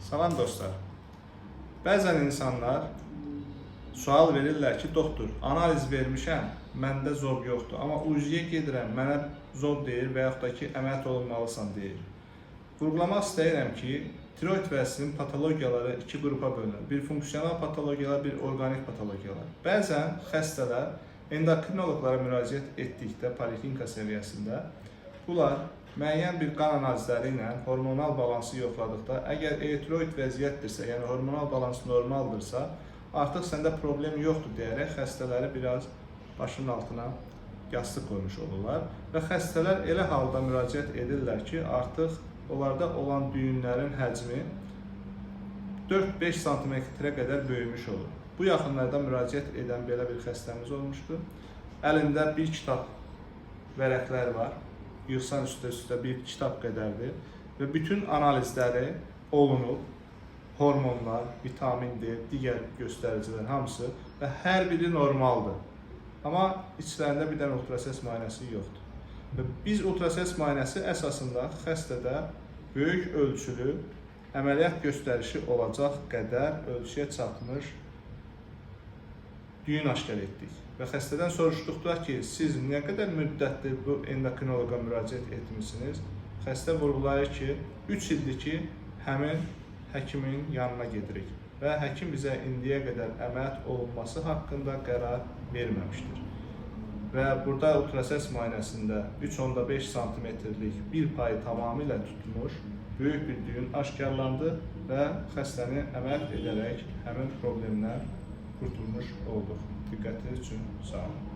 Salam dostlar. Bəzən insanlar sual verirlər ki, doktor, analiz vermişəm, məndə zob yoxdur, amma UZI-yə gedirəm, mənə zob deyir və yaxud da ki, əməliyyat olunmalısan deyir. Vurğulamaq istəyirəm ki, tiroid vəzinin patologiyaları iki qrupa bölünür. Bir funksional patologiyalar, bir orqanik patologiyalar. Bəzən xəstələr endokrinoloqlara müraciət etdikdə poliklinika səviyyəsində bunlar müəyyən bir qan analizləri ilə hormonal balansı yoxladıqda, əgər eutiroid vəziyyətdirsə, yəni hormonal balans normaldırsa, artıq səndə problem yoxdur deyərək xəstələri biraz başının altına yastıq qoymuş olurlar və xəstələr elə halda müraciət edirlər ki, artıq onlarda olan düyünlərin həcmi 4-5 sm-ə qədər böyümüş olur. Bu yaxınlarda müraciət edən belə bir xəstəmiz olmuşdu. Əlində bir kitab vərəqlər var. Yığsan üstə-üstə bir kitab qədərdir və bütün analizləri olunub. Hormonlar, vitamin D, digər göstəricilər hamısı və hər biri normaldır. Amma içlərində bir dənə ultrasəs müayinəsi yoxdur. Və biz ultrasəs müayinəsi əsasında xəstədə böyük ölçülü əməliyyat göstərişi olacaq qədər ölçüyə çatmış düyün aşkar etdik. Və xəstədən soruşduqda ki, siz nə qədər müddətdir bu endokrinoloqa müraciət etmisiniz? Xəstə vurğulayır ki, 3 ildir ki, həmin həkimin yanına gedirik və həkim bizə indiyə qədər əməliyyat olunması haqqında qərar verməmişdir. Və burada ultrasəs müayinəsində 3,5 sm-lik bir payı tamamilə tutmuş böyük bir düyün aşkarlandı və xəstəni əməliyyat edərək həmin problemdən qurtulmuş olduq. Diqqətiniz üçün sağ olun.